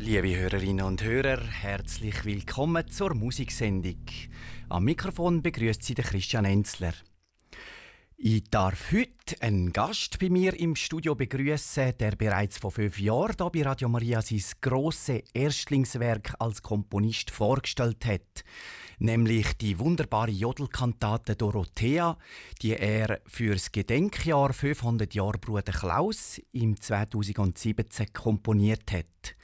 Liebe Hörerinnen und Hörer, herzlich willkommen zur Musiksendung. Am Mikrofon begrüßt Sie der Christian Enzler. Ich darf heute einen Gast bei mir im Studio begrüßen, der bereits vor 5 Jahren hier bei Radio Maria sein grosses Erstlingswerk als Komponist vorgestellt hat. Nämlich die wunderbare Jodelkantate Dorothea, die er für das Gedenkjahr 500 Jahre Bruder Klaus im 2017 komponiert hat.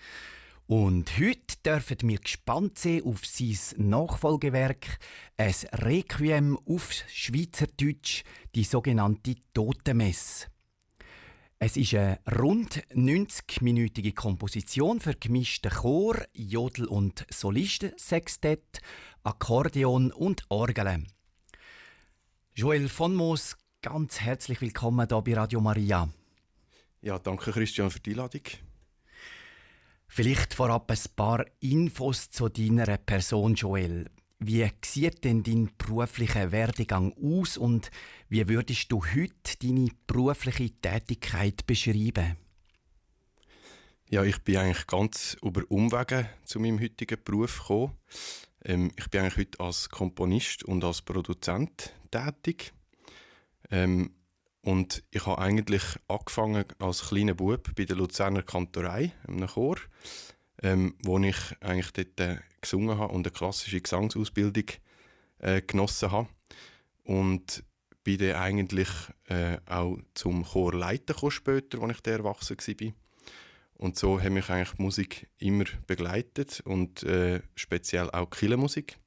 Und heute dürfen wir gespannt sein auf sein Nachfolgewerk, ein Requiem auf Schweizerdeutsch, die sogenannte Totenmesse. Es ist eine rund 90-minütige Komposition für gemischten Chor, Jodel- und Solistensextett, Akkordeon und Orgel. Joel von Moos, ganz herzlich willkommen hier bei Radio Maria. Ja, danke Christian für die Einladung. Vielleicht vorab ein paar Infos zu deiner Person, Joel. Wie sieht denn dein beruflicher Werdegang aus und wie würdest du heute deine berufliche Tätigkeit beschreiben? Ja, ich bin eigentlich ganz über Umwege zu meinem heutigen Beruf gekommen. Ich bin eigentlich heute als Komponist und als Produzent tätig. Und ich habe eigentlich angefangen als kleiner Bub bei der Luzerner Kantorei, einem Chor, wo ich eigentlich dort gesungen habe und eine klassische Gesangsausbildung genossen habe. Und bin dann eigentlich auch zum Chorleiter gekommen später, als ich dann erwachsen war. Und so hat mich eigentlich die Musik immer begleitet und speziell auch die Kirchenmusik.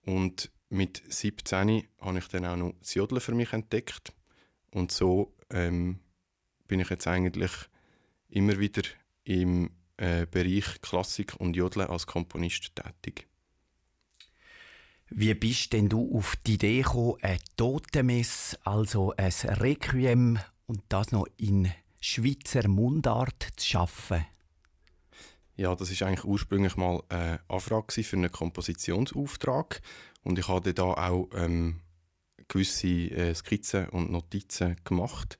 Und mit 17 habe ich dann auch noch das Jodeln für mich entdeckt. Und so bin ich jetzt eigentlich immer wieder im Bereich Klassik und Jodeln als Komponist tätig. Wie bist denn du auf die Idee gekommen, eine Totenmesse, also ein Requiem und das noch in Schweizer Mundart zu schaffen? Ja, das ist eigentlich ursprünglich mal eine Anfrage für einen Kompositionsauftrag und ich hatte da auch gewisse Skizzen und Notizen gemacht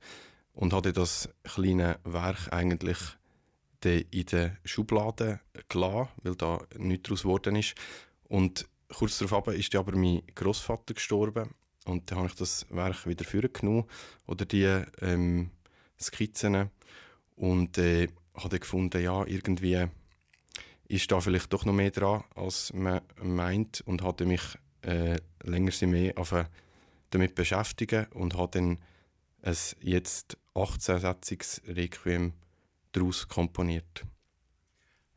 und hatte das kleine Werk eigentlich in der Schublade gelassen, weil da nichts daraus geworden ist. Und kurz darauf ist aber mein Großvater gestorben und dann habe ich das Werk wieder vorgenommen oder die Skizzen und habe gefunden, ja, irgendwie ist da vielleicht doch noch mehr dran, als man meint und hatte mich länger mehr damit beschäftigen und habe dann ein jetzt 18-sätziges Requiem daraus komponiert.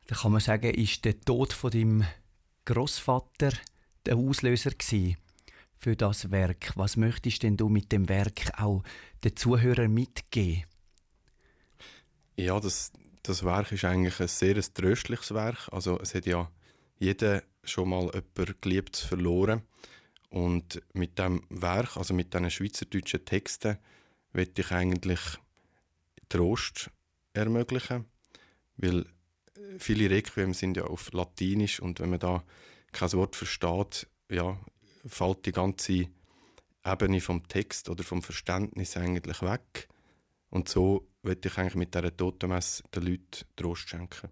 Da kann man sagen, ist der Tod von deinem Großvater der Auslöser gewesen für das Werk. Was möchtest denn du mit dem Werk auch den Zuhörern mitgeben? Ja, das Werk ist eigentlich ein sehr tröstliches Werk. Also es hat ja jeder schon mal jemanden geliebt verloren. Und mit dem Werk, also mit diesen schweizerdeutschen Texten, möchte ich eigentlich Trost ermöglichen. Weil viele Requiem sind ja auf Latinisch und wenn man da kein Wort versteht, ja, fällt die ganze Ebene vom Text oder vom Verständnis eigentlich weg. Und so möchte ich eigentlich mit dieser Totenmesse den Leuten Trost schenken.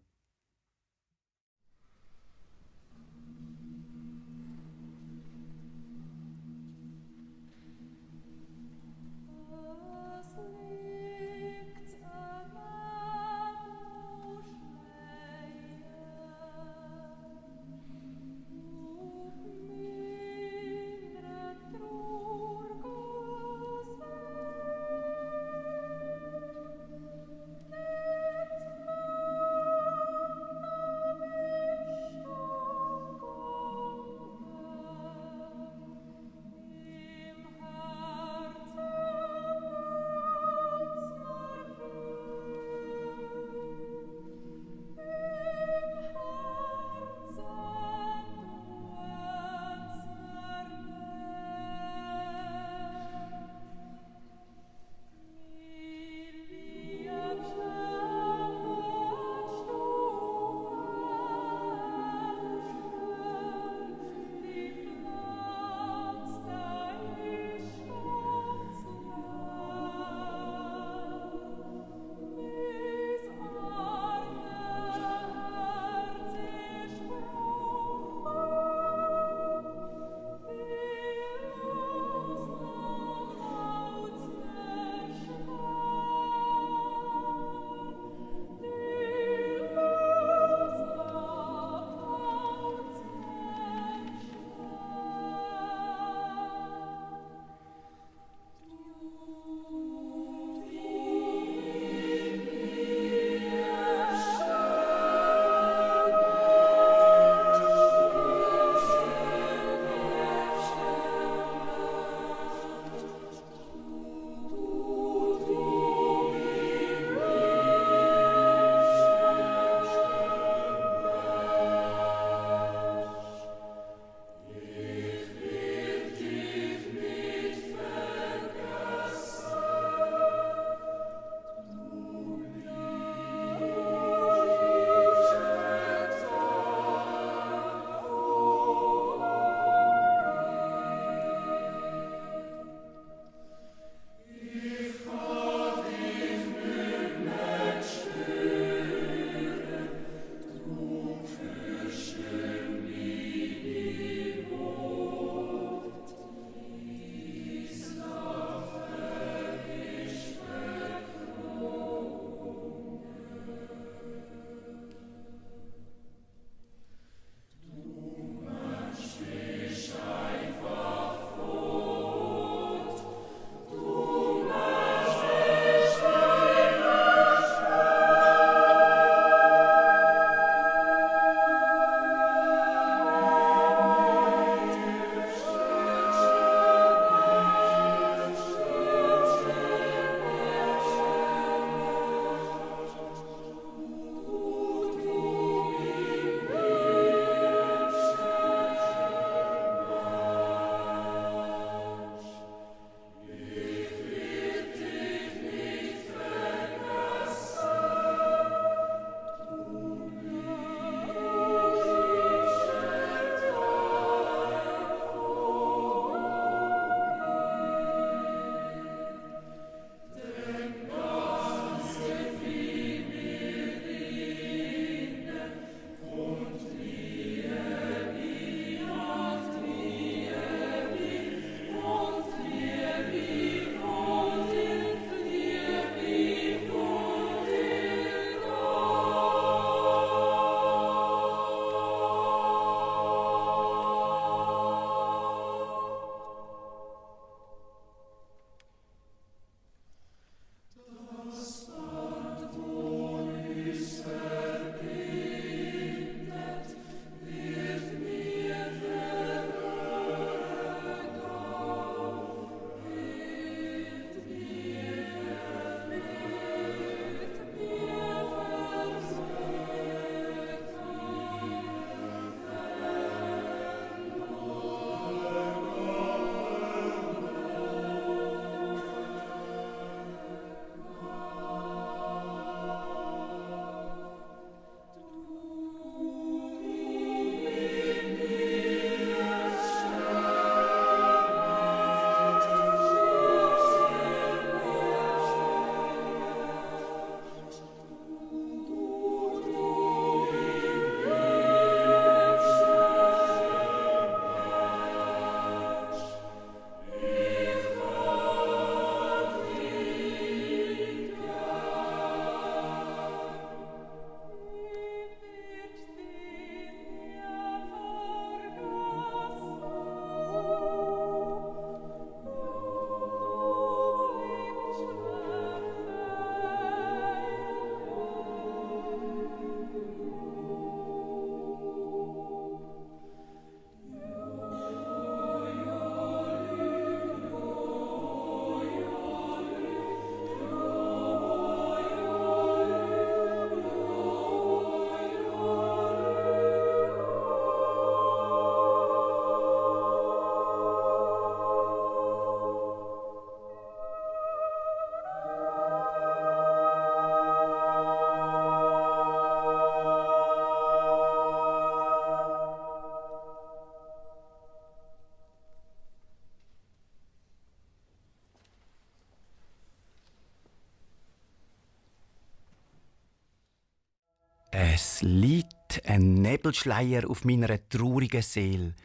Es liegt ein Nebelschleier auf meiner traurigen Seele.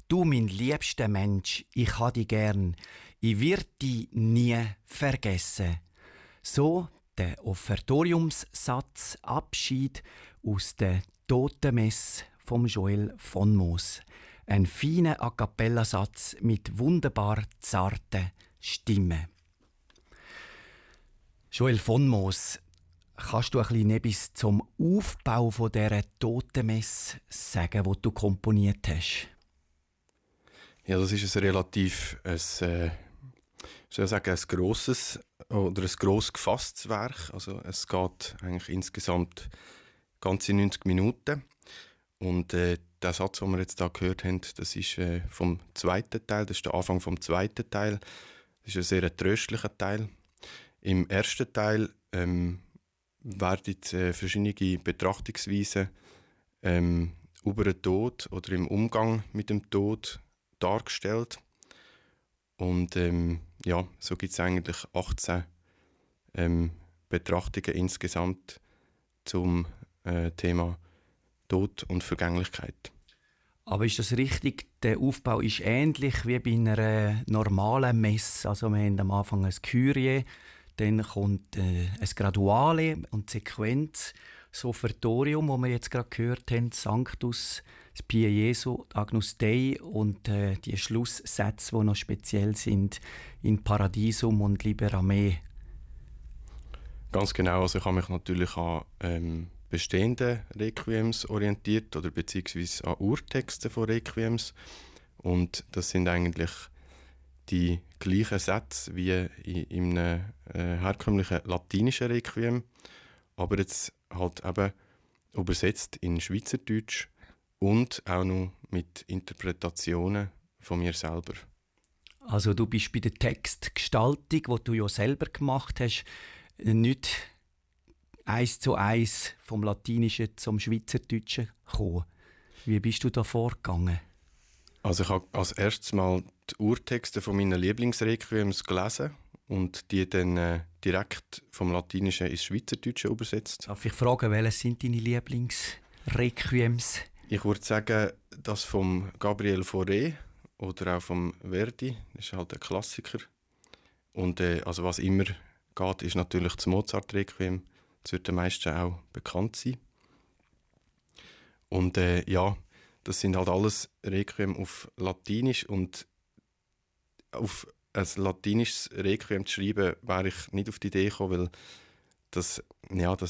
Du, mein liebster Mensch, ich ha dich gern. Ich wird dich nie vergessen. So der Offertoriumssatz Abschied aus der Totenmesse vom Joel von Moos. Ein feiner A-cappella-Satz mit wunderbar zarten Stimmen. Joel von Moos, kannst du ein bisschen etwas zum Aufbau von dieser Totenmesse sagen, die du komponiert hast? Ja, das ist ein relativ ein grosses oder ein gross gefasstes Werk. Also es geht eigentlich insgesamt ganze 90 Minuten. Und der Satz, den wir jetzt hier gehört haben, das ist vom zweiten Teil, das ist der Anfang vom zweiten Teil. Das ist ein sehr tröstlicher Teil. Im ersten Teil werden verschiedene Betrachtungsweisen über den Tod oder im Umgang mit dem Tod dargestellt. Und so gibt es eigentlich 18 Betrachtungen insgesamt zum Thema Tod und Vergänglichkeit. Aber ist das richtig? Der Aufbau ist ähnlich wie bei einer normalen Messe. Also wir haben am Anfang ein Kyrie, dann kommt ein Graduale und Sequenz, das Offertorium, das wir jetzt gerade gehört haben, Sanctus, das Pie Jesu, Agnus Dei und die Schlusssätze, die noch speziell sind, in Paradisum und Libera Me. Ganz genau, also ich habe mich natürlich an bestehende Requiems orientiert oder beziehungsweise an Urtexte von Requiems. Und das sind eigentlich die gleichen Sätze wie in einem herkömmlichen latinischen Requiem, aber jetzt halt eben übersetzt in Schweizerdeutsch und auch noch mit Interpretationen von mir selber. Also du bist bei der Textgestaltung, die du ja selber gemacht hast, nicht 1:1 vom Latinischen zum Schweizerdeutschen gekommen. Wie bist du da vorgegangen? Also ich habe als erstes mal die Urtexte von meinen Lieblingsrequiems gelesen und die dann direkt vom Latinischen ins Schweizerdeutsche übersetzt. Darf ich fragen, welche sind deine Lieblingsrequiems? Ich würde sagen, das vom Gabriel Fauré oder auch vom Verdi, das ist halt ein Klassiker. Und also was immer geht, ist natürlich das Mozart-Requiem. Das wird den meisten auch bekannt sein. Und das sind halt alles Requiem auf Latinisch und auf ein latinisches Requiem zu schreiben, wäre ich nicht auf die Idee gekommen, weil das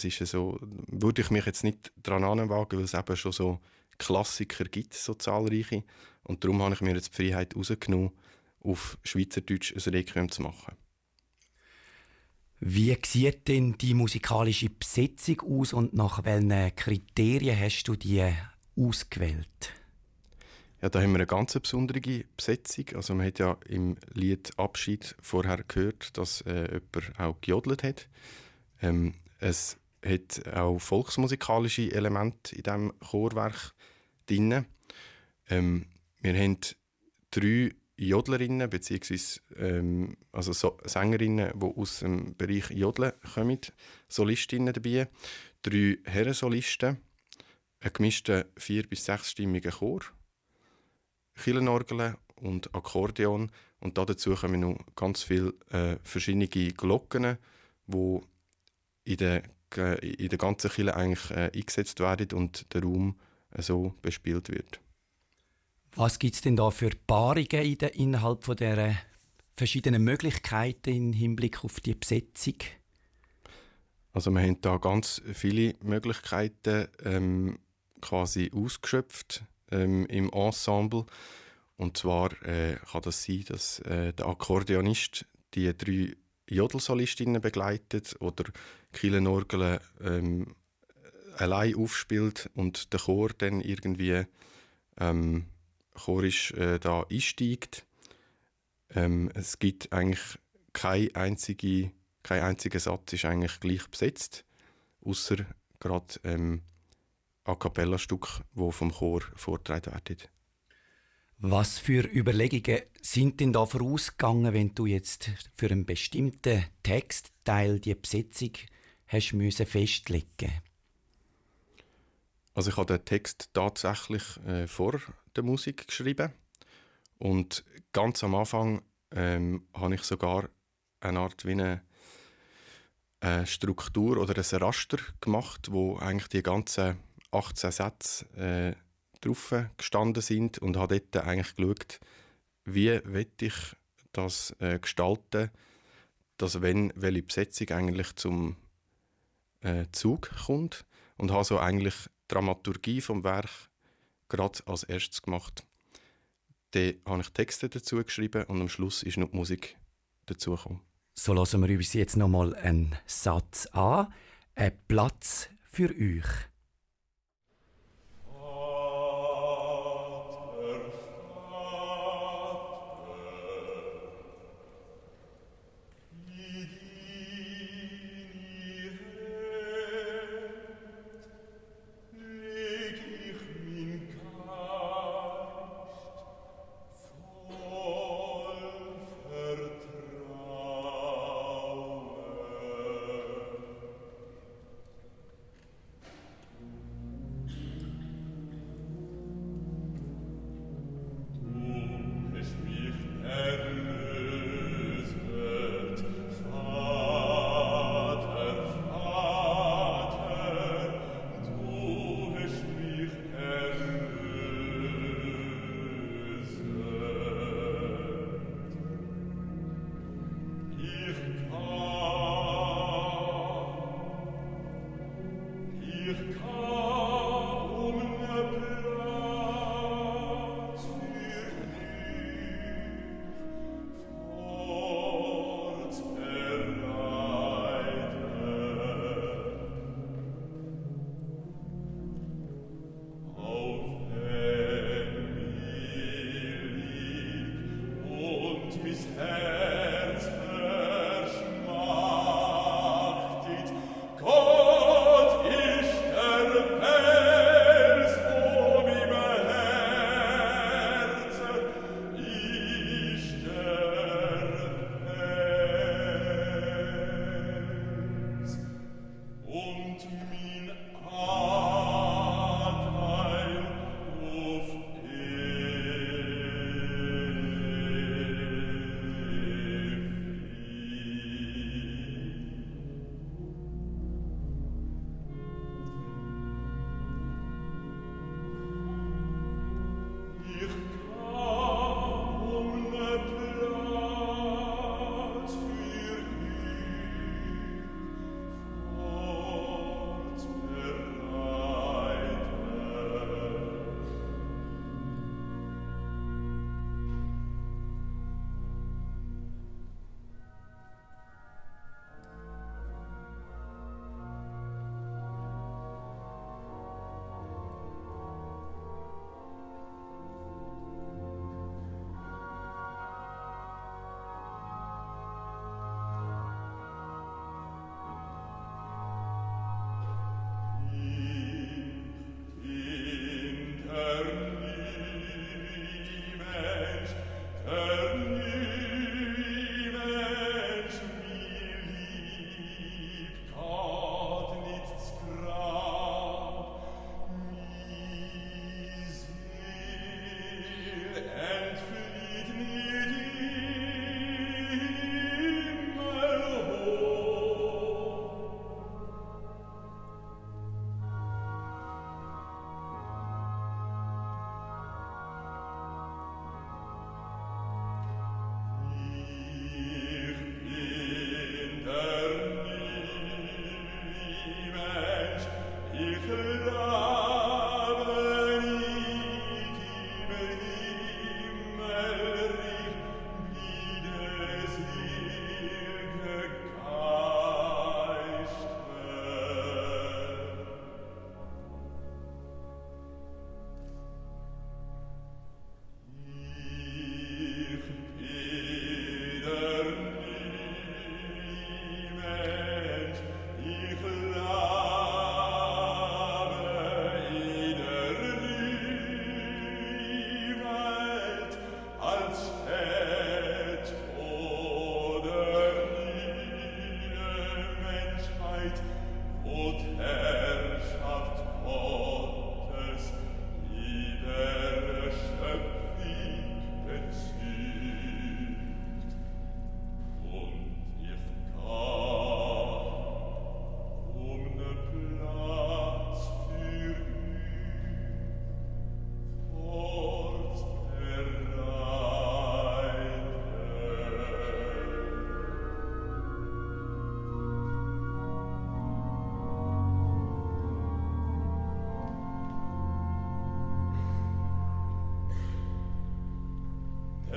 ist ja so, würde ich mich jetzt nicht daran anwagen, weil es eben schon so Klassiker gibt, so zahlreiche. Und darum habe ich mir jetzt die Freiheit rausgenommen, auf Schweizerdeutsch ein Requiem zu machen. Wie sieht denn die musikalische Besetzung aus und nach welchen Kriterien hast du die ausgewählt? Ja, da haben wir eine ganz besondere Besetzung. Also man hat ja im Lied «Abschied» vorher gehört, dass jemand auch gejodelt hat. Es hat auch volksmusikalische Elemente in diesem Chorwerk drin. Wir haben 3 Jodlerinnen bzw. Sängerinnen, die aus dem Bereich Jodeln kommen, Solistinnen dabei, 3 Herrensolisten, einen gemischten 4- bis 6-stimmigen Chor, Kirchenorgel und Akkordeon und dazu kommen noch ganz viele verschiedene Glocken, die in der ganzen Kirche eigentlich eingesetzt werden und der Raum so bespielt wird. Was gibt es denn da für Paarungen innerhalb von der verschiedenen Möglichkeiten im Hinblick auf die Besetzung? Also wir haben da ganz viele Möglichkeiten quasi ausgeschöpft im Ensemble. Und zwar kann das sein, dass der Akkordeonist die 3 Jodelsolistinnen begleitet oder Kirchenorgel allein aufspielt und der Chor dann irgendwie chorisch da einsteigt. Es gibt eigentlich kein einziger Satz ist eigentlich gleich besetzt, außer gerade A-cappella-Stück, die vom Chor vorgetragen werden. Was für Überlegungen sind denn da vorausgegangen, wenn du jetzt für einen bestimmten Textteil die Besetzung hast festlegen? Also ich habe den Text tatsächlich vor der Musik geschrieben und ganz am Anfang habe ich sogar eine Art wie eine Struktur oder ein Raster gemacht, wo eigentlich die ganzen 18 Sätze drauf gestanden sind und habe dort eigentlich geschaut, wie will ich das gestalten, dass wenn welche Besetzung eigentlich zum Zug kommt und habe so eigentlich die Dramaturgie vom Werk gerade als erstes gemacht. Dann habe ich Texte dazu geschrieben und am Schluss ist noch die Musik dazugekommen. So lassen wir uns jetzt nochmal einen Satz an. Ein Platz für euch. Und Herrschaft Gott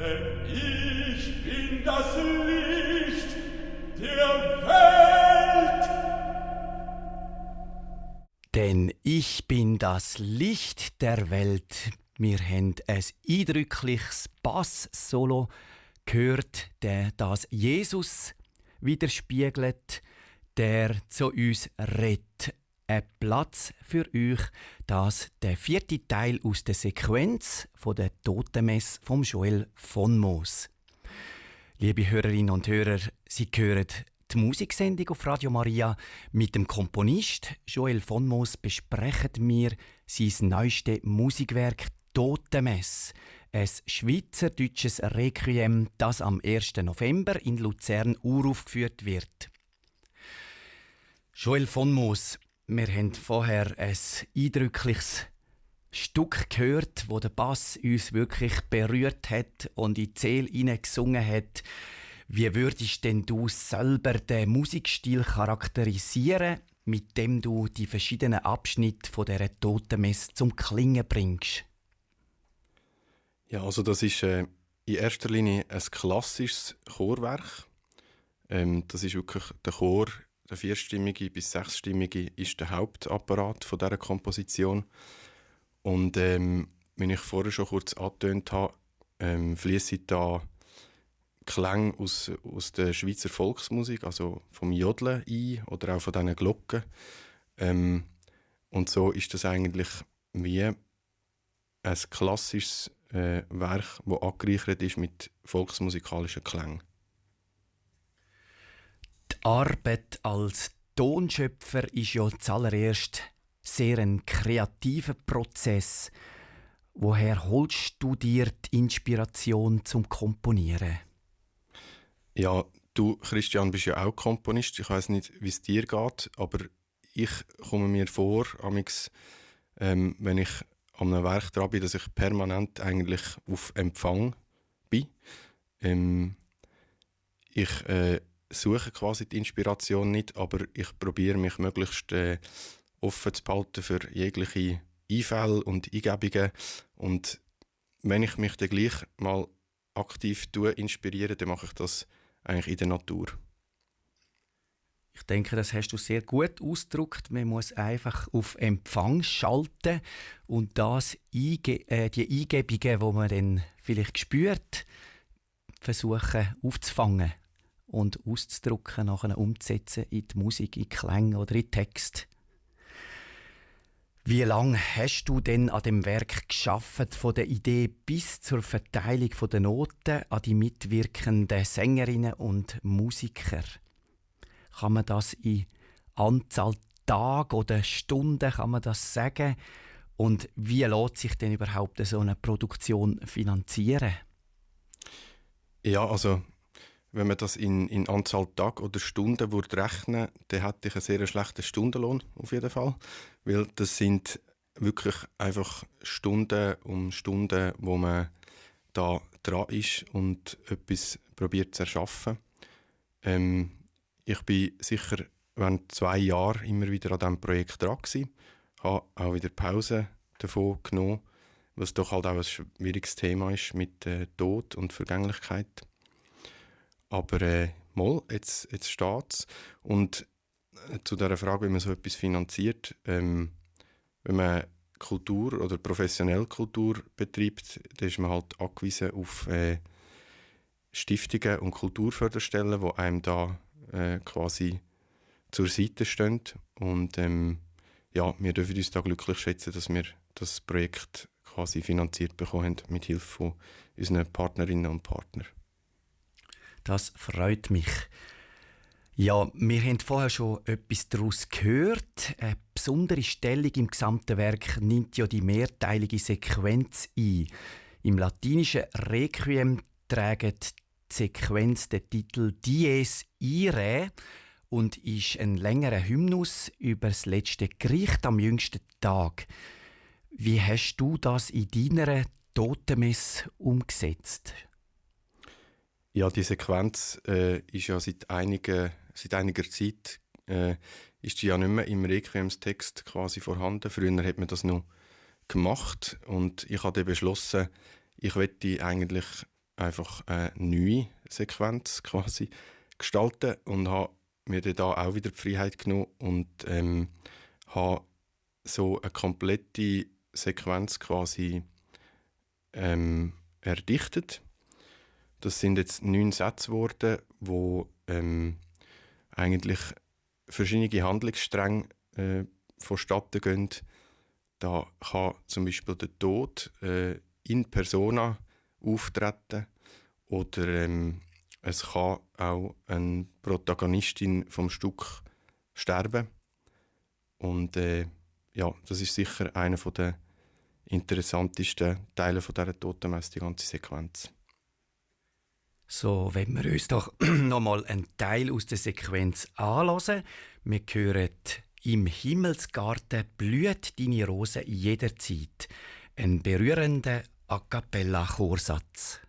Denn ich bin das Licht der Welt. Denn ich bin das Licht der Welt. Wir haben ein eindrückliches Bass-Solo gehört, der das Jesus widerspiegelt, der zu uns redet. Ein Platz für euch, das der 4. Teil aus der Sequenz von der Totenmesse vom Joel von Moos. Liebe Hörerinnen und Hörer, Sie hören die Musiksendung auf Radio Maria. Mit dem Komponist Joel von Moos besprechen wir sein neuestes Musikwerk Totenmesse, ein schweizerdeutsches Requiem, das am 1. November in Luzern uraufgeführt wird. Joel von Moos, wir haben vorher ein eindrückliches Stück gehört, wo der Bass uns wirklich berührt hat und in die Seele hineingesungen hat. Wie würdest denn du selber den Musikstil charakterisieren, mit dem du die verschiedenen Abschnitte von dieser Totenmesse zum Klingen bringst? Ja, also das ist in erster Linie ein klassisches Chorwerk. Das ist wirklich der Chor, der 4-stimmige bis 6-stimmige, ist der Hauptapparat von dieser Komposition. Und wie ich vorher schon kurz angetönt habe, fließen da Klänge aus der Schweizer Volksmusik, also vom Jodeln ein oder auch von diesen Glocken. Und so ist das eigentlich wie ein klassisches Werk, das angereichert ist mit volksmusikalischen Klängen. Die Arbeit als Tonschöpfer ist ja zuallererst sehr ein kreativer Prozess. Woher holst du dir die Inspiration zum Komponieren? Ja, du, Christian, bist ja auch Komponist. Ich weiß nicht, wie es dir geht, aber ich komme mir vor, amigs, wenn ich an einem Werk dran bin, dass ich permanent eigentlich auf Empfang bin. Ich suche quasi die Inspiration nicht, aber ich probiere mich möglichst offen zu behalten für jegliche Einfälle und Eingebungen. Und wenn ich mich dann gleich mal aktiv inspiriere, dann mache ich das eigentlich in der Natur. Ich denke, das hast du sehr gut ausgedrückt. Man muss einfach auf Empfang schalten und die Eingebungen, die man dann vielleicht spürt, versuchen aufzufangen und auszudrücken, nachher umzusetzen in die Musik, in Klänge oder in Text. Wie lange hast du denn an dem Werk geschafft, von der Idee bis zur Verteilung der Noten an die mitwirkenden Sängerinnen und Musiker? Kann man das in Anzahl Tage oder Stunden kann man das sagen? Und wie lässt sich denn überhaupt so eine Produktion finanzieren? Ja, also wenn man das in Anzahl Tage oder Stunden würde rechnen, dann hätte ich einen sehr schlechten Stundenlohn auf jeden Fall, weil das sind wirklich einfach Stunden um Stunden, wo man da dran ist und etwas probiert zu erschaffen. Ich bin sicher während 2 Jahren immer wieder an diesem Projekt dran gewesen, habe auch wieder Pause davon genommen, was doch halt auch ein schwieriges Thema ist mit Tod und Vergänglichkeit. Aber jetzt steht es. Und zu dieser Frage, wie man so etwas finanziert, wenn man Kultur oder professionelle Kultur betreibt, dann ist man halt angewiesen auf Stiftungen und Kulturförderstellen, die einem da quasi zur Seite stehen. Und ja, wir dürfen uns da glücklich schätzen, dass wir das Projekt quasi finanziert bekommen haben mit Hilfe von unseren Partnerinnen und Partnern. Das freut mich. Ja, wir haben vorher schon etwas daraus gehört. Eine besondere Stellung im gesamten Werk nimmt ja die mehrteilige Sequenz ein. Im latinischen Requiem trägt die Sequenz den Titel Dies Irae und ist ein längerer Hymnus über das letzte Gericht am jüngsten Tag. Wie hast du das in deiner Totenmesse umgesetzt? Ja, die Sequenz ist ja seit einiger Zeit ist die ja nicht mehr im Requiemstext quasi vorhanden. Früher hat man das noch gemacht und ich habe dann beschlossen, ich möchte eigentlich einfach eine neue Sequenz quasi gestalten und habe mir dann da auch wieder die Freiheit genommen und habe so eine komplette Sequenz quasi erdichtet. Das sind jetzt 9 Sätze geworden, wo eigentlich verschiedene Handlungsstränge vonstatten gehen. Da kann zum Beispiel der Tod in persona auftreten oder es kann auch eine Protagonistin vom Stück sterben. Und ja, das ist sicher einer der interessantesten Teile von dieser Totenmesse, die ganze Sequenz. So, wenn wir uns doch nochmal einen Teil aus der Sequenz anhören. Wir hören «Im Himmelsgarten blüht deine Rose jederzeit». Ein berührender A-cappella-Chorsatz.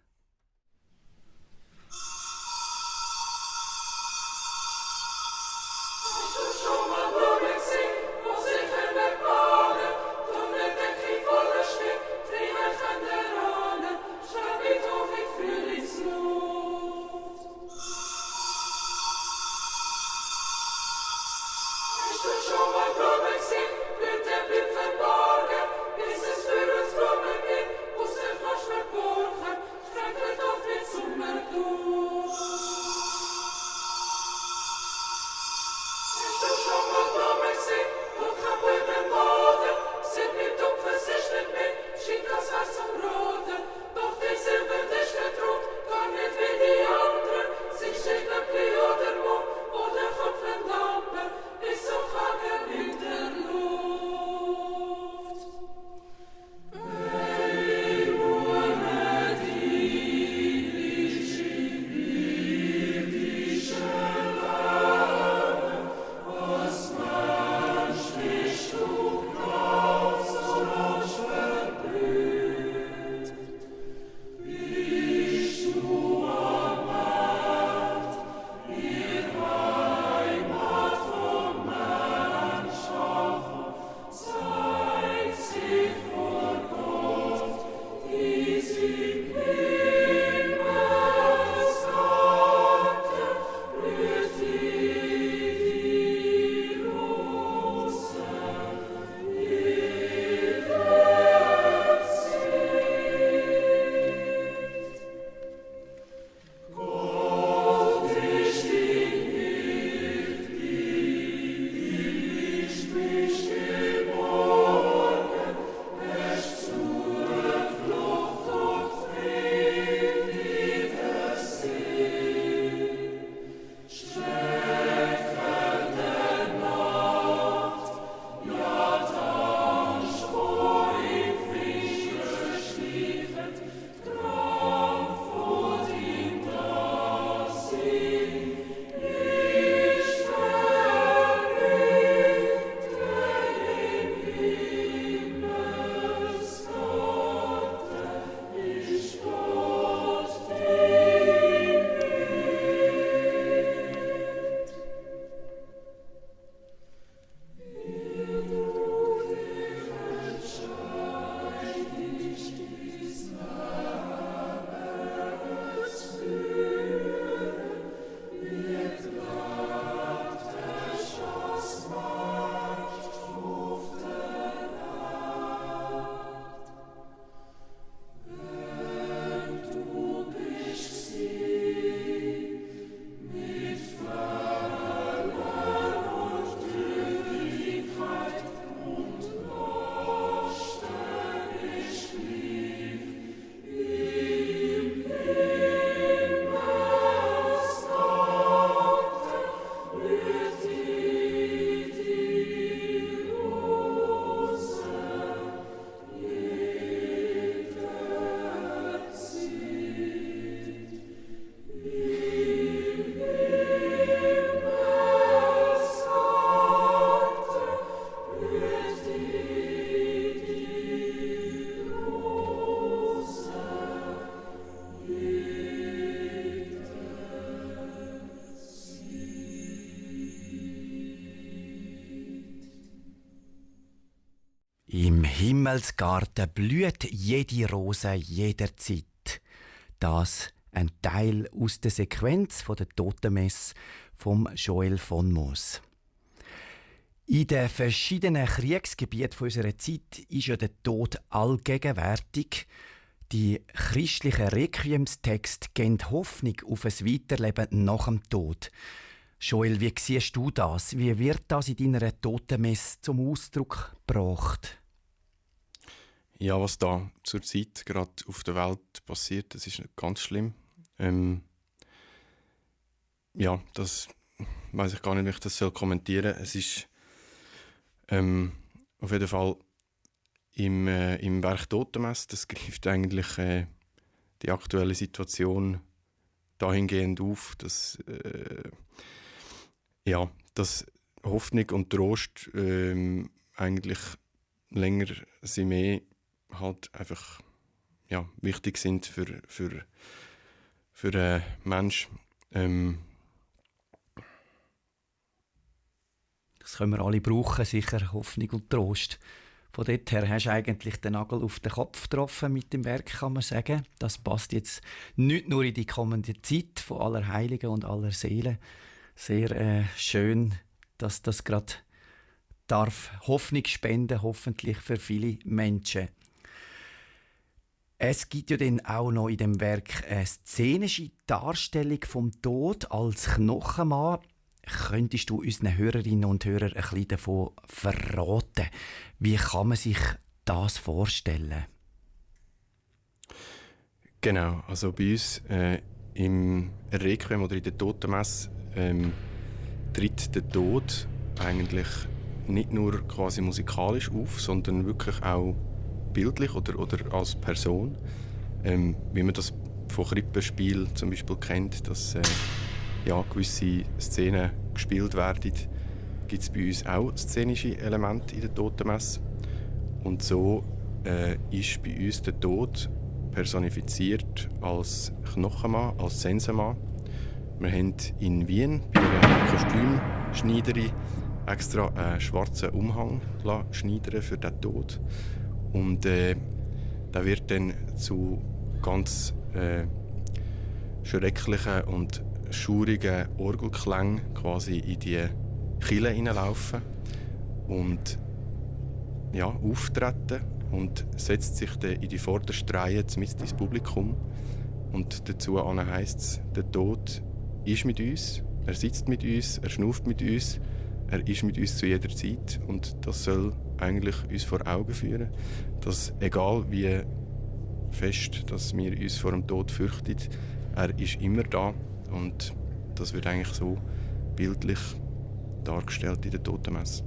Im Himmelsgarten blüht jede Rose jederzeit. Das ein Teil aus der Sequenz von der Totenmesse vom Joel von Moos. In den verschiedenen Kriegsgebieten unserer Zeit ist ja der Tod allgegenwärtig. Die christlichen Requiemstexte geben Hoffnung auf ein Weiterleben nach dem Tod. Joel, wie siehst du das? Wie wird das in deiner Totenmesse zum Ausdruck gebracht? Ja, was da zurzeit gerade auf der Welt passiert, das ist ganz schlimm. Ja, das weiß ich gar nicht, wie ich das kommentieren soll. Es ist auf jeden Fall im Werk Totenmesse, das greift eigentlich die aktuelle Situation dahingehend auf, dass dass Hoffnung und Trost eigentlich länger sie mehr halt einfach wichtig sind für einen Menschen. Das können wir alle brauchen, sicher Hoffnung und Trost. Von dort her hast du eigentlich den Nagel auf den Kopf getroffen mit dem Werk, kann man sagen. Das passt jetzt nicht nur in die kommende Zeit von aller Heiligen und aller Seelen. Sehr schön, dass das gerade darf Hoffnung spenden, hoffentlich für viele Menschen. Es gibt ja dann auch noch in dem Werk eine szenische Darstellung vom Tod als Knochenmann. Könntest du unseren Hörerinnen und Hörern ein bisschen davon verraten? Wie kann man sich das vorstellen? Genau, also bei uns im Requiem oder in der Totenmesse tritt der Tod eigentlich nicht nur quasi musikalisch auf, sondern wirklich auch bildlich oder als Person. Wie man das von Krippenspiel zum Beispiel kennt, dass gewisse Szenen gespielt werden, gibt es bei uns auch szenische Elemente in der Totenmesse. Und so ist bei uns der Tod personifiziert als Knochenmann, als Sensenmann. Wir haben in Wien bei einer Kostümschneiderin extra einen schwarzen Umhang schneidern für den Tod. Und der wird dann zu ganz schrecklichen und schaurigen Orgelklängen quasi in die Kille hineinlaufen und auftreten und setzt sich dann in die vorderste Reihe mit ins Publikum. Und dazu heisst es, der Tod ist mit uns, er sitzt mit uns, er schnauft mit uns, er ist mit uns zu jeder Zeit. Und das soll eigentlich uns vor Augen führen, dass egal wie fest dass wir uns vor dem Tod fürchten, er ist immer da. Und das wird eigentlich so bildlich dargestellt in der Totenmesse.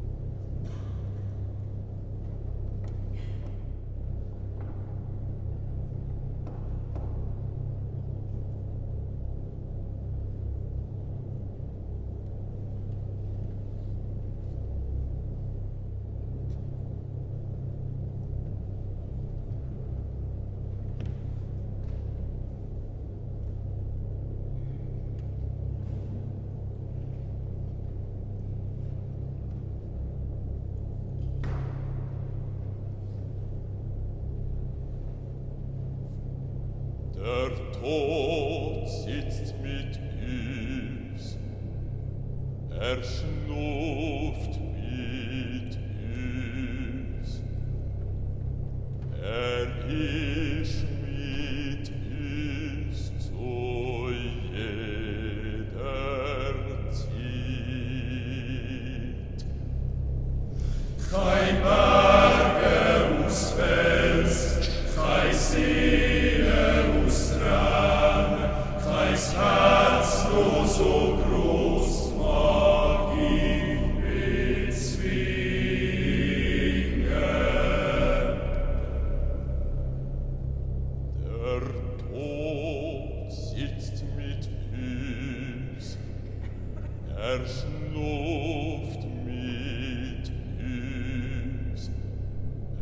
Der Tod sitzt mit uns, er schnupft mit uns, er ist mit uns zu jeder Zeit. Kein Berge aus Fels, kein See, Herz nur so groß mag ihn bezwingen. Der Tod sitzt mit uns, er schnupft mit uns,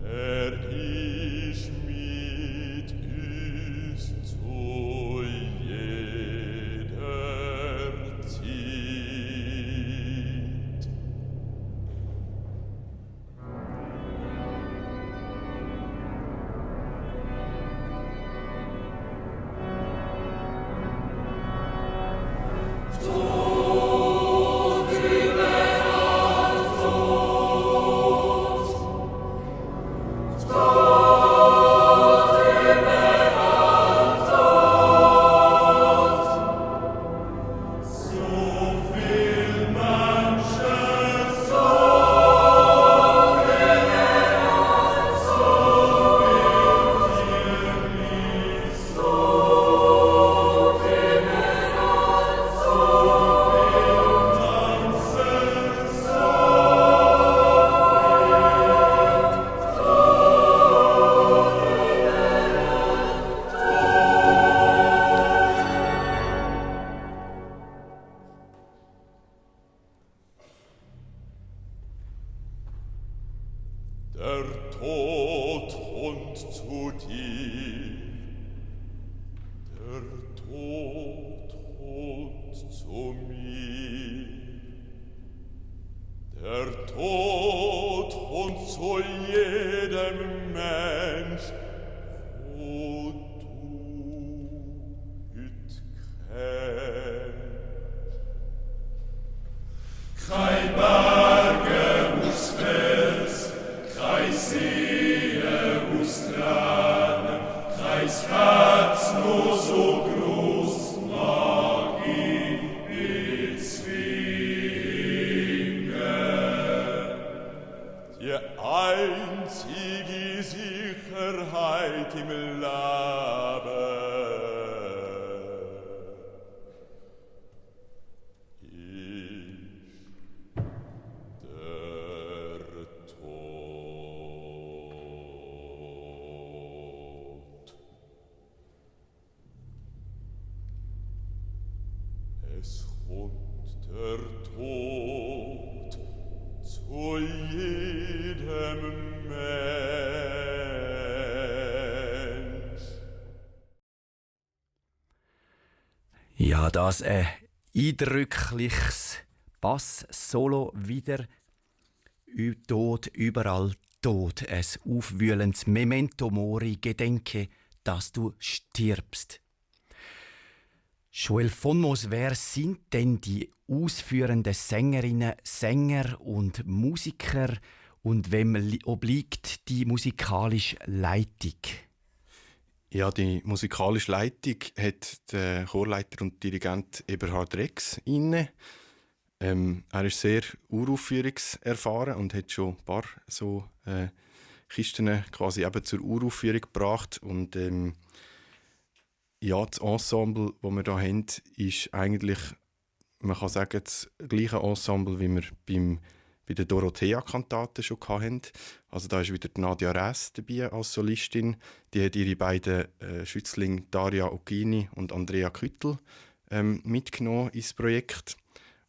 er ist mit uns zu Tod und zu dir, der Tod und zu mir, der Tod und zu jedem Mensch, wo du hüt kennst. Kein Berge muss Fels, kein See muss Tränen, kein Herz nur so groß mag ihn bezwingen. Die einzige Sicherheit im Leben es kommt der Tod zu jedem Mensch. Ja, das ein eindrückliches Bass-Solo wieder. Tod, überall Tod. Ein aufwühlendes Memento Mori, Gedenke, dass du stirbst. Joel von Mos, wer sind denn die ausführenden Sängerinnen, Sänger und Musiker und wem obliegt die musikalische Leitung? Ja, die musikalische Leitung hat der Chorleiter und Dirigent Eberhard Rex inne. Er ist sehr uraufführungserfahren und hat schon ein paar so Kisten quasi eben zur Uraufführung gebracht. Und ja, das Ensemble, das wir hier haben, ist eigentlich, man kann sagen, das gleiche Ensemble, wie wir bei der Dorothea-Kantate schon hatten. Also da ist wieder die Nadia Räss dabei als Solistin. Die hat ihre beiden Schützlinge Daria Occhini und Andrea Küttel mitgenommen ins Projekt.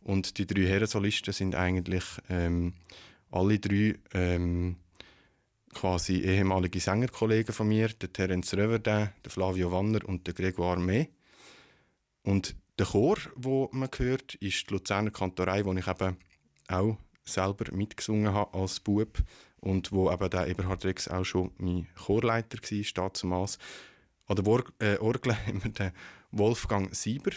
Und die 3 Herrensolisten sind eigentlich alle 3 quasi ehemalige Sängerkollegen von mir, der Terence Röverdin, der Flavio Wanner und der Grégoire May. Und der Chor, wo man hört, ist die Luzerner Kantorei, wo ich eben auch selber mitgesungen habe als Bub und wo eben der Eberhard Rex auch schon mein Chorleiter war, damals. An der Orgel haben wir den Wolfgang Sieber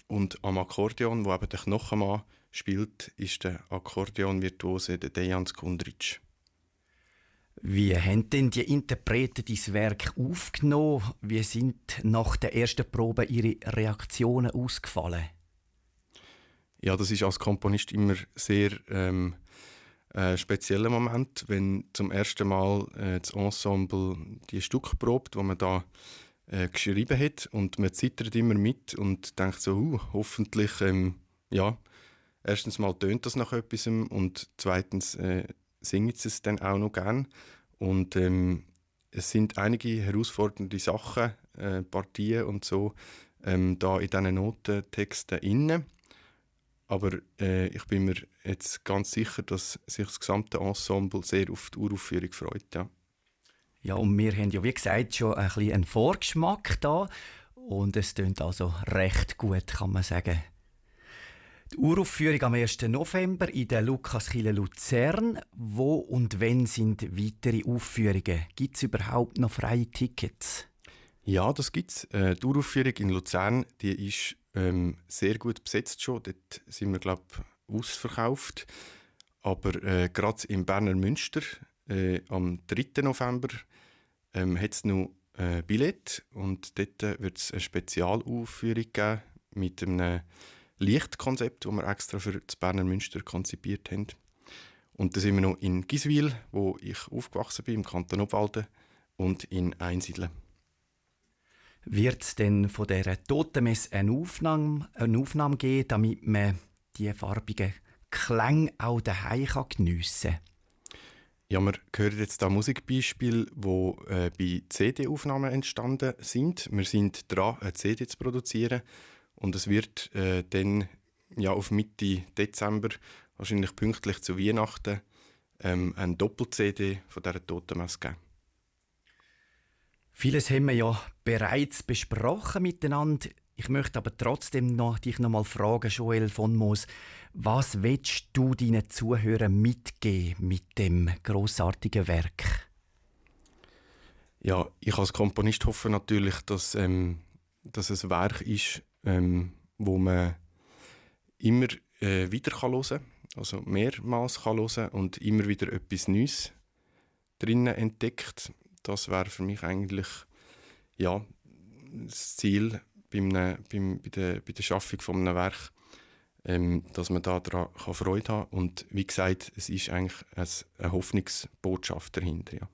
und am Akkordeon, wo eben der Knochenmann spielt, ist der Akkordeonvirtuose der Dejan Skundric. Wie haben denn die Interpreten dein Werk aufgenommen? Wie sind nach der ersten Probe ihre Reaktionen ausgefallen? Ja, das ist als Komponist immer sehr spezieller Moment, wenn zum ersten Mal das Ensemble die Stücke probt, wo man da geschrieben hat, und man zittert immer mit und denkt so, hoffentlich, ja, erstens mal tönt das nach etwas und zweitens singt es dann auch noch gern. Und es sind einige herausfordernde Sachen, Partien und so, da in diesen Notentexten inne. Aber ich bin mir jetzt ganz sicher, dass sich das gesamte Ensemble sehr auf die Uraufführung freut. Ja. Ja, und wir haben ja, wie gesagt, schon ein bisschen einen Vorgeschmack da. Und es tönt also recht gut, kann man sagen. Die Uraufführung am 1. November in der Lukaskirche Luzern. Wo und wann sind weitere Aufführungen? Gibt es überhaupt noch freie Tickets? Ja, das gibt es. Die Uraufführung in Luzern, die ist sehr gut besetzt schon. Dort sind wir, glaube ich, ausverkauft. Aber gerade im Berner Münster am 3. November hat es noch Billett. Und dort wird es eine Spezialaufführung geben mit einem Lichtkonzept, das wir extra für das Berner Münster konzipiert haben. Und dann sind wir noch in Giswil, wo ich aufgewachsen bin, im Kanton Obwalden, und in Einsiedeln. Wird es denn von dieser Totenmesse eine Aufnahme geben, damit man die farbigen Klänge auch daheim geniessen kann? Ja, wir hören jetzt da Musikbeispiele, die bei CD-Aufnahmen entstanden sind. Wir sind dran, eine CD zu produzieren. Und es wird dann ja, auf Mitte Dezember, wahrscheinlich pünktlich zu Weihnachten, eine Doppel-CD von dieser Totenmesse gegeben. Vieles haben wir ja bereits besprochen miteinander. Ich möchte aber trotzdem dich noch mal fragen, Joel von Moos, was willst du deinen Zuhörern mitgeben mit dem grossartigen Werk? Ja, ich als Komponist hoffe natürlich, dass es ein Werk ist, wo man immer wieder hören kann, also mehrmals hören kann und immer wieder etwas Neues drinnen entdeckt. Das wäre für mich eigentlich ja, das Ziel bei der Schaffung von einem Werk, dass man daran Freude haben kann. Und wie gesagt, es ist eigentlich eine Hoffnungsbotschaft dahinter. Ja.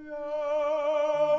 Ja.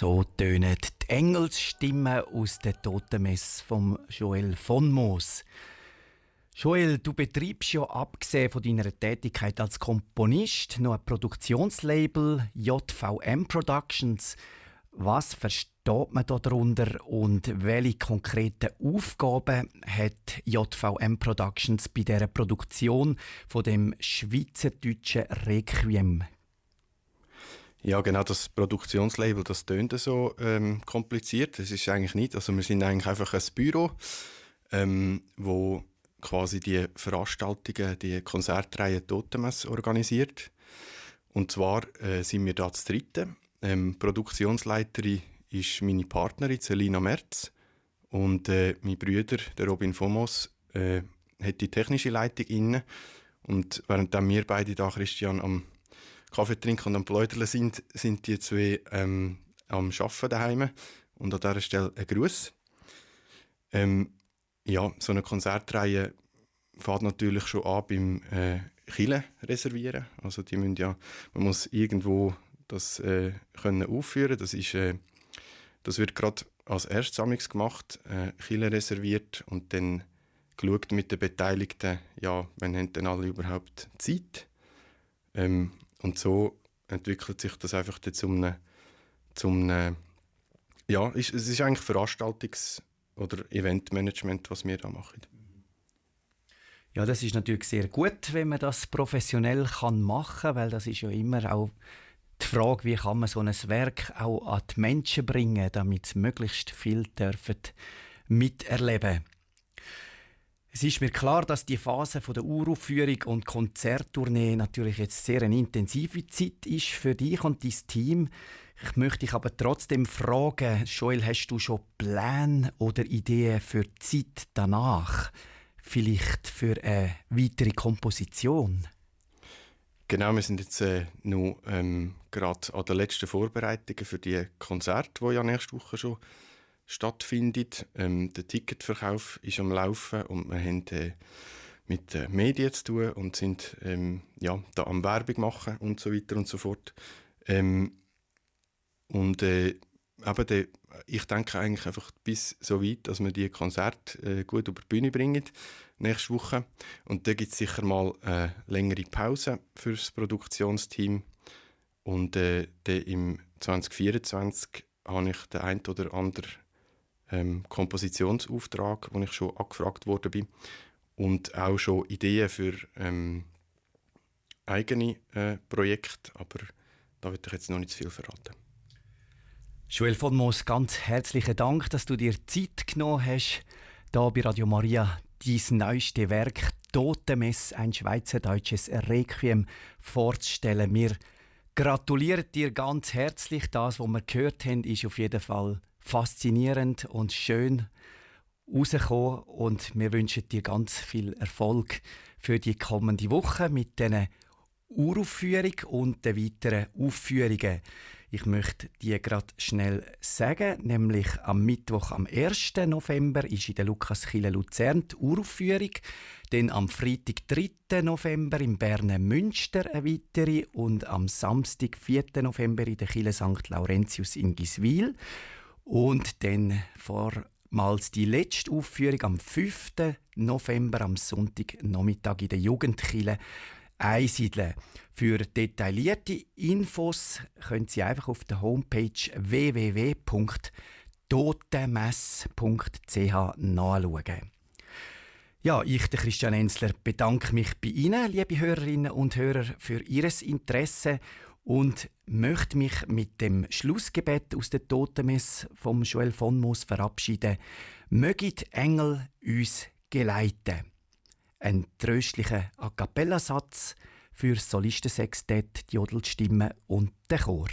So tönen die Engelsstimmen aus der Totenmesse von Joel von Moos. Joel, du betreibst ja abgesehen von deiner Tätigkeit als Komponist noch ein Produktionslabel JVM Productions. Was versteht man darunter und welche konkreten Aufgaben hat JVM Productions bei dieser Produktion von dem schweizerdeutschen Requiem? Ja, genau, das Produktionslabel, das tönt so kompliziert. Das ist eigentlich nicht. Also wir sind eigentlich einfach ein Büro, wo quasi die Veranstaltungen, die Konzertreihe Totenmesse organisiert. Und zwar sind wir da zu dritten. Produktionsleiterin ist meine Partnerin Selina Merz und mein Bruder, der Robin Fomos, hat die technische Leitung inne. Und während wir beide da, Christian, am Kaffee trinken und am Pläuderle sind die zwei am Arbeiten daheim. Und an dieser Stelle ein Gruß. Ja, so eine Konzertreihe fängt natürlich schon an beim Chile reservieren. Also die müssen ja, man muss irgendwo das können aufführen. Das wird gerade als erstes gemacht, Chile reserviert und dann geschaut mit den Beteiligten, ja, wann haben denn alle überhaupt Zeit. Und so entwickelt sich das einfach zum ja, es ist eigentlich Veranstaltungs- oder Eventmanagement, was wir da machen. Ja, das ist natürlich sehr gut, wenn man das professionell machen kann, weil das ist ja immer auch die Frage, wie kann man so ein Werk auch an die Menschen bringen, damit möglichst viel dürfen miterleben. Es ist mir klar, dass die Phase der Uraufführung und Konzerttournee natürlich jetzt sehr eine intensive Zeit ist für dich und dein Team. Ich möchte dich aber trotzdem fragen, Joel, hast du schon Pläne oder Ideen für die Zeit danach? Vielleicht für eine weitere Komposition? Genau, wir sind jetzt noch gerade an den letzten Vorbereitungen für die Konzerte, die ja nächste Woche schon stattfindet. Der Ticketverkauf ist am Laufen und wir haben mit den Medien zu tun und sind da am Werbung machen und so weiter und so fort. Ich denke eigentlich einfach bis so weit, dass wir die Konzerte gut über die Bühne bringen nächste Woche. Und da gibt es sicher mal eine längere Pause für das Produktionsteam. Und dann im 2024 habe ich den einen oder anderen Kompositionsauftrag, wo ich schon angefragt worden bin. Und auch schon Ideen für eigene Projekte. Aber da will ich jetzt noch nicht zu viel verraten. Joel von Moos, ganz herzlichen Dank, dass du dir Zeit genommen hast, hier bei Radio Maria dein neueste Werk «Totenmesse», ein schweizerdeutsches Requiem, vorzustellen. Wir gratulieren dir ganz herzlich. Das, was wir gehört haben, ist auf jeden Fall faszinierend und schön rausgekommen. Und wir wünschen dir ganz viel Erfolg für die kommende Woche mit diesen Uraufführung und den weiteren Aufführungen. Ich möchte die gerade schnell sagen, nämlich am Mittwoch, am 1. November, ist in der Lukaskirche Luzern die Uraufführung. Dann am Freitag, 3. November, im Berner Münster eine weitere. Und am Samstag, 4. November, in der Kirche St. Laurentius in Giswil. Und dann vormals die letzte Aufführung am 5. November, am Sonntagnachmittag in der Jugendkirche Einsiedeln. Für detaillierte Infos können Sie einfach auf der Homepage www.totenmesse.ch nachschauen. Ja, ich, der Christian Enzler, bedanke mich bei Ihnen, liebe Hörerinnen und Hörer, für Ihr Interesse und möchte mich mit dem Schlussgebet aus der Totenmesse vom Joel von Moos verabschieden. Mögen die Engel uns geleiten. Ein tröstlicher A-cappella-Satz für Solistensextett, die Jodelstimme und den Chor.